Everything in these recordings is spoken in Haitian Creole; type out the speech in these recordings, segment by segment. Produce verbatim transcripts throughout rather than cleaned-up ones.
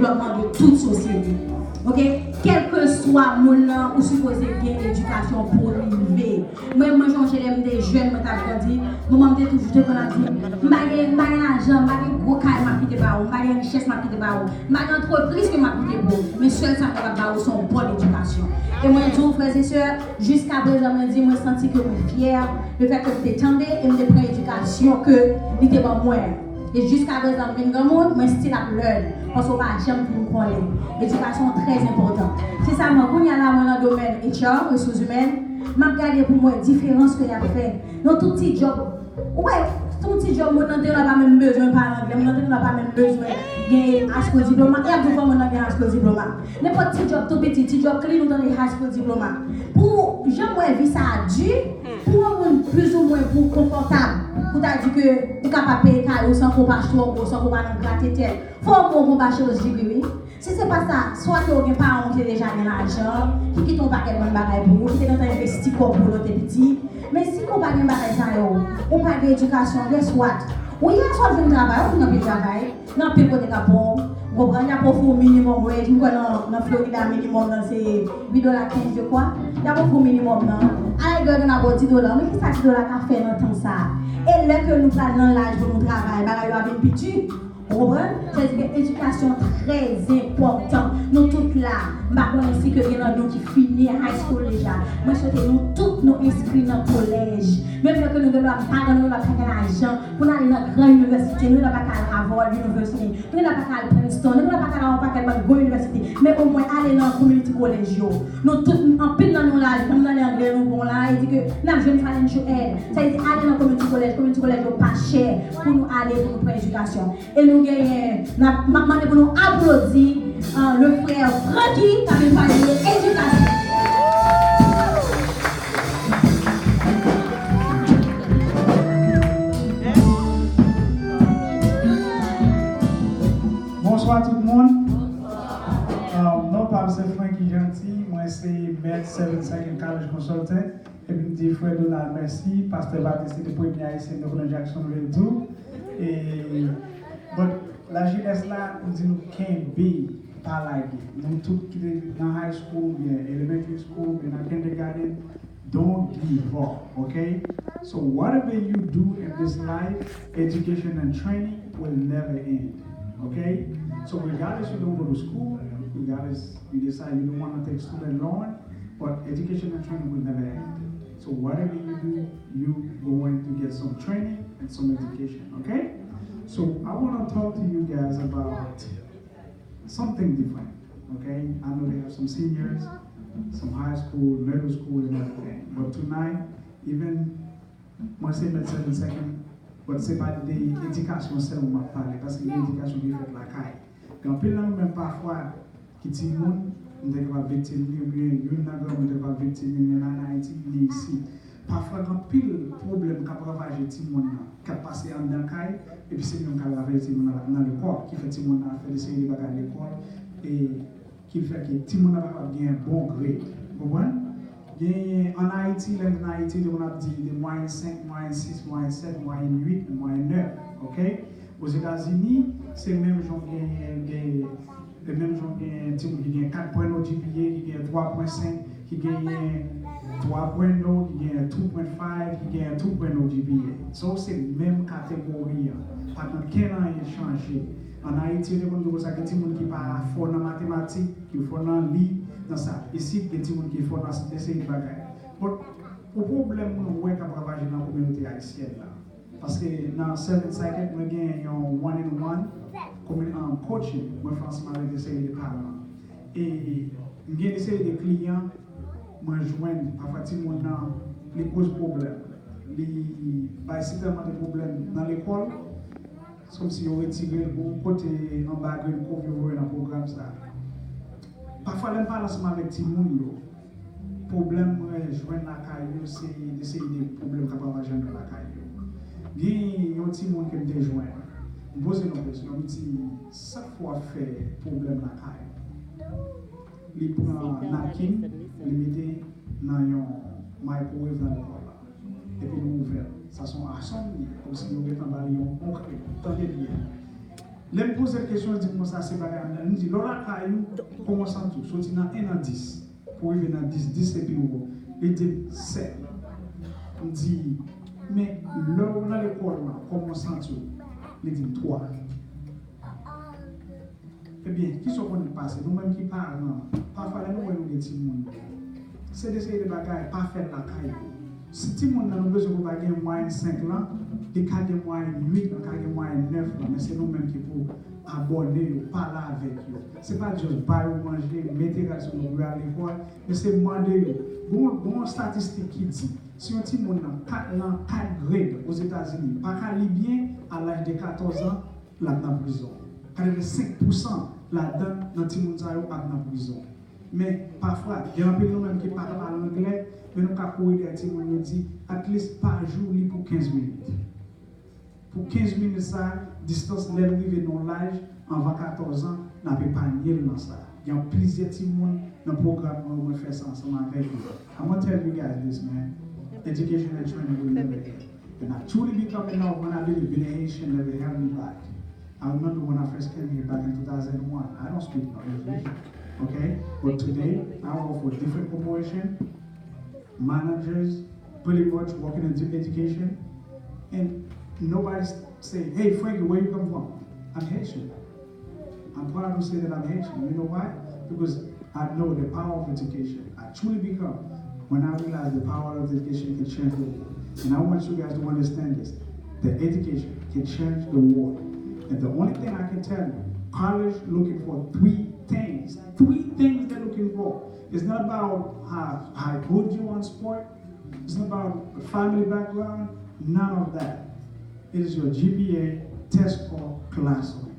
devlòpman de tout sosyete. Oke? Kèlkeswa moun nan, ou sipoze gen edikasyon pou rive. Mwen, mwen sonje lè m te jèn, mwen t ap grandi, manman m te toujou te konn ap di m, m pa gen, m pa gen lajan, m pa gen gwo kay m ap kite ba ou, m pa gen richès m ap kite ba ou, m pa gen antrepriz ke m ap kite pou ou. Men sèl sa m kapab ba ou, se yon bòn edikasyon. E mwen di w, frè e sè, jiskaprezan, mwen di, mwen santi ke mwen fyè, lefètke m te tande e m te pran edikasyon ke li te ban mwen. E jiskaprezan, m vin granmoun, mwen still ap learn. Paske w pa janm fin konnen. Edikasyon trè enpòtan. Se sa, mwen, kounye a la, mwen nan domèn H R, resous imèn, m ap gade pou m wè diferans ke y ap fè. Yon tout ti djòb. Ou wè, se yon ti djòb, moun nan te la pa menm bezwen pale anglè, moun nan te la pa menm bezwen gen high school diploma. Y ap di w fò moun nan gen high school diploma. Nenpòt ti djòb tou piti, ti djòb clean, ou tande high school diploma. Pou jan m wè vi sa a di, pou yon moun plizoumwen pou konfòtab, pou ta di ke ou kapab peye kay ou san ke w pa cho, san ke w pa nan grate tèt, fò w gen yon bachelor's degree, wi. Si se pa sa, swa ke w gen paran w ki te deja gen lajan, ki kite yon pakèt bann bagay pou ou, ki te gentan envesti kòb pou w lè w te piti. Men si ke w pa gen bagay sa yo, ou pa gen edikasyon, guess what? Ou ye swa w jwenn travay, ou jwenn anpil travay. Gen anpil kote k ap pran w. Ou konprann? Y ap ofri w minimum wage. M kwè nan, nan Florida, minimum nan se uit dola kenz, je crois. Y ap ofri w minimum nan. Alègè, yo gen ap ba w dis dola. Men kisa dis dola ka fè nan tan sa a? E lè ke nou pral nan laj pou nou travay, bagay yo ap vin pi di. Ou konprann? Sa vle di ke edikasyon trè enpòtan. Nou tout la. M pa konnen si ke gen nan nou ki fini high school deja. Mwen swete nou tout nou enskri nan kolèj. Menm lè ke nou gen dwa pa gen, nou gen dwa pa gen lajan pou n ale nan gran inivèsite, nou gen dwa pa ka al Harvard University, nou gen dwa pa ka al Princeton, nou gen dwa pa ka al yon pakèt bann gwo inivèsite, men omwen ale nan community college yo. Nou tout, anpil nan nou la, menm nan anglè nou bon la, e di ke n ap jwenn financial aid. Sa vle di ale nan community college, community college yo pa chè pou nou ale, pou nou pran edikasyon. E nou genyen, n ap, m ap mande pou nou aplodi, uh, le frè Francky k ap vin pale de edikasyon. Bonswa tout moun. Um, non pa m se Francky Jeanty, mwen se mèt Seven Second College Consultant. Epi m di frè Donald mèsi, pastè Patrice se te premye ayisyen nou konnen Jacksonville tou. E, but, lajenès la, m di nou kenbe, pa lage. Nou tout ki te nan high school, oubyen elementary school, oubyen nan kindergarten, don't give up, ok? So whatever you do in this life, education and training will never end, ok? So regardless you don't go to school, regardless you decide you don't want to take student loan, but education and training will never end. So whatever you do, you going to get some training and some education, okay? So I want to talk to you guys about something different, okay? I know they have some seniors, some high school, middle school, and everything. But tonight, even mwen se mèt Seven Second, but se pa de edikasyon sèlman m ap pale, paske gen edikasyon ki fèt lakay. Gen anpil nan nou menm pafwa ki timoun, nou te kapab viktim li, oubyen youn nan granmoun te kapab viktim li, ni an Ayiti, ni isi. Pafwa gen anpil pwoblèm k ap ravaje timoun nan, k ap pase anndan kay, epi se li menm k al ravaje timoun nan nan lekòl, ki fè timoun nan ap fè de seri de bagay lekòl, e ki fè ke timoun nan pa kapab gen bon grade. Ou konprann? Genyen, ann Ayiti, lè m te nan Ayiti, yo te konn ap di de mwayen senk, mwayen sis, mwayen sèt, mwayen uit, mwayen nèf, ok? Ozetazini, se menm jan w genyen de, de menm jan w genyen timoun ki gen kat pwen nou G P A, ki gen twa pwen senk, ki genyen twa pwen nou, ki gen two point five, ki gen two point oh G P A. So, se menm kategori an. Pa t gen anyen chanje. Ann Ayiti, yo te konn di konsa, gen timoun ki pa fò nan matematik, ki fò nan li, nan sa. Isit, gen timoun ki fò nan de seri de bagay. But, yon pwoblèm mwen wè k ap ravaje nan kominote ayisyèn nan. Paske nan Seven Second, mwen gen yon one-on-one commu- um, coaching mwen fè ansanm avèk de seri de paran. E m gen de seri de kliyan mwen jwenn, pafwa timoun nan, li koz pwoblèm. Li bay sitèlman de pwoblèm nan lekòl, se kòmsi yo retire l pou yon kote anba Green Cove, yo voye nan pwogram sa. Pafwa, lè m pale ansanm avèk timoun yo, pwoblèm mwen jwenn lakay yo, se de seri de pwoblèm k ap ravaje anndan lakay yo. Gen yon timoun ke m te jwenn, m poze l yon kesyon, m di, sa k fè w ap fè pwoblèm lakay ou? Li pran napkin, li mete nan yon microwave nan lekòl la. Epi li ouvè l. Sa se yon asanm li ye, kòmsi yo gentan ba li yon, yon kle. Tande byen. Lè m poze l kesyon, li di m konsa se bagay anndan. M di, lè w lakay ou, kòman w santi w? Soti nan en nan dis, pou rive nan dis, dis se pi wo. Li di m sèt. M di, men lè w nan lekòl la, kòman w santi w? Li di m twa. Ebyen, kisa w konnen k pase? Nou menm ki paran, pafwa lè nou wè nou gen timoun, se de seri de bagay, pa fè l lakay ou. Si timoun nan nou bezwen pou l pa gen mwayèn senk lan, li ka gen mwayèn uit, li ka gen mwayèn nèf lan, men se nou menm ki pou abòne yo, pale avèk yo. Se pa just ba yo manje, mete rad sou yo pou yo al lekòl, men se mande yo. Gon, gon statistik ki di, si yon timoun nan kat, nan kat grade Ozetazini pa ka li byen, a laj de katòz an, l ap nan prizon. Katrevensenk pousan ladan nan timoun sa yo ap nan prizon. Men, pafwa, gen anpil nou menm ki pa ka pale anglè, men nou ka kouri dèyè timoun yo di, at least pa jou, li pou kenz minit. Pou kenz minit sa, distans lè l rive nan yon laj, anvan katòz an, n ap epanye l nan sa. Gen plizyè timoun nan pwogram mwen, mwen fè sa ansanm avèk yo. I'm gonna tell you guys this, man. Education and training will never end. And I truly become an American, I believe being a Haitian never held me back. I remember when I first came here back in two thousand one. I don't speak no English, okay? But today, I work for different corporation, managers, pretty much working in education, and nobody s- say, "Hey, Frankie, where you come from?" I'm Haitian. I'm proud to say that I'm Haitian. You know why? Because I know the power of education. I truly become when I realize the power of education can change the world. And I want you guys to understand this. The education can change the world. And the only thing I can tell you, college looking for three things. Three things they're looking for. It's not about how, how good you on sport. It's not about the family background. None of that. It is your G P A, test score, class rank.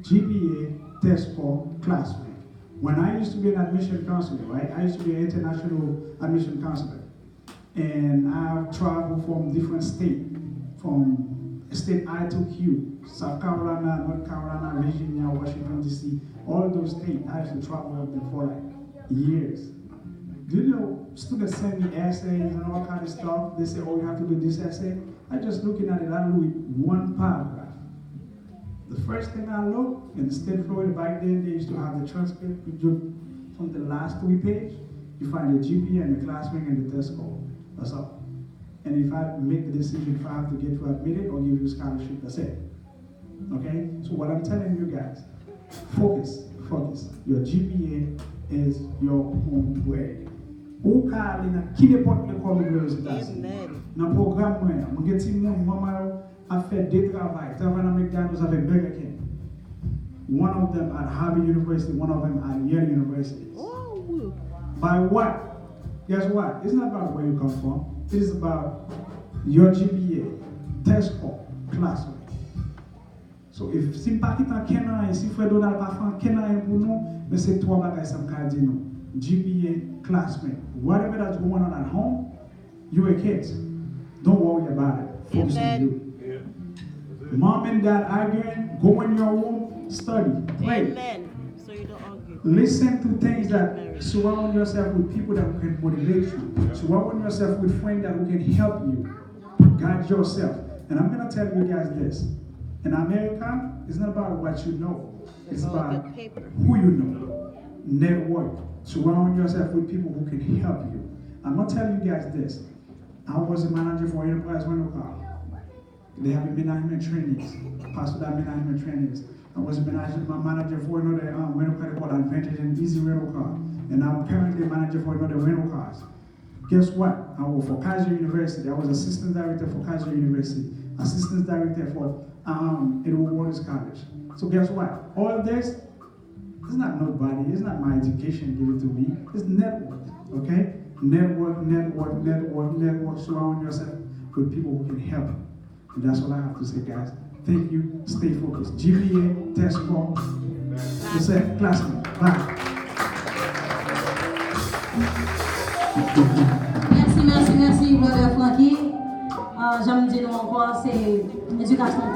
G P A, test score, class rank. When I used to be an admission counselor, right? I used to be an international admission counselor. And I've traveled from different states, from state I took you, South Carolina, North Carolina, Virginia, Washington, D C, all those states. I used to travel up there for like years. Do you know, students send me essays and all kind of stuff. They say, "Oh, you have to do this essay." I just looking at it, I read one paragraph. The first thing I look, in the state of Florida, back then they used to have the transcript. You do from the last three page, you find the G P A and the class rank and the test score. That's all. And if I make the decision if I have to get you admitted or give you scholarship, that's it. Okay? So what I'm telling you guys, focus, focus. Your G P A is your home grade. Ou ka ale nan ki nenpòt lekòl ou vle Ozetazini. Nan pwogram mwen an, mwen gen timoun, manman yo ap fè de travay, travay nan McDonald's avèk Burger King. One of them at Harvard University, one of them at Yale University. By what? Guess what? It's not about where you come from. It is about your G P A, test score, class rank. So, if, si m pa kite ankenn anyen, si frè Donald pa fè ankenn anyen pou nou, men se twa bagay sa m ka di nou. G P A, class rank. Whatever that's going on at home, you a kid. Don't worry about it. Focus on you. Mom and dad arguing, go in your room, study, pray. Listen to things that surround yourself with people that can motivate you. Surround yourself with friends that who can help you. Guide yourself. And I'm gonna tell you guys this. In America, it's not about what you know. It's about who you know. Network. Surround yourself with people who can help you. I'm gonna tell you guys this. I was a manager for Enterprise Rental Car. They have a management trainings. Pastor that management trainings. I was a management manager for another um, rental car called Advantage and Easy Rental Car. And I'm currently a manager for another rental cars. Guess what? I work for Kaiser University. I was assistant director for Kaiser University, assistant director for um, Edward Waters College. So guess what? All of this, it's not nobody, it's not my education give it to me. It's network, okay? Network, network, network, network. Surround yourself with people who can help. And that's all I have to say, guys. Thank you. Stay focused. G P A, test score, success, classmate. Bye. Mèsi, mèsi, mèsi, brother Francky. Ah, jan m di nou ankò, se edikasyon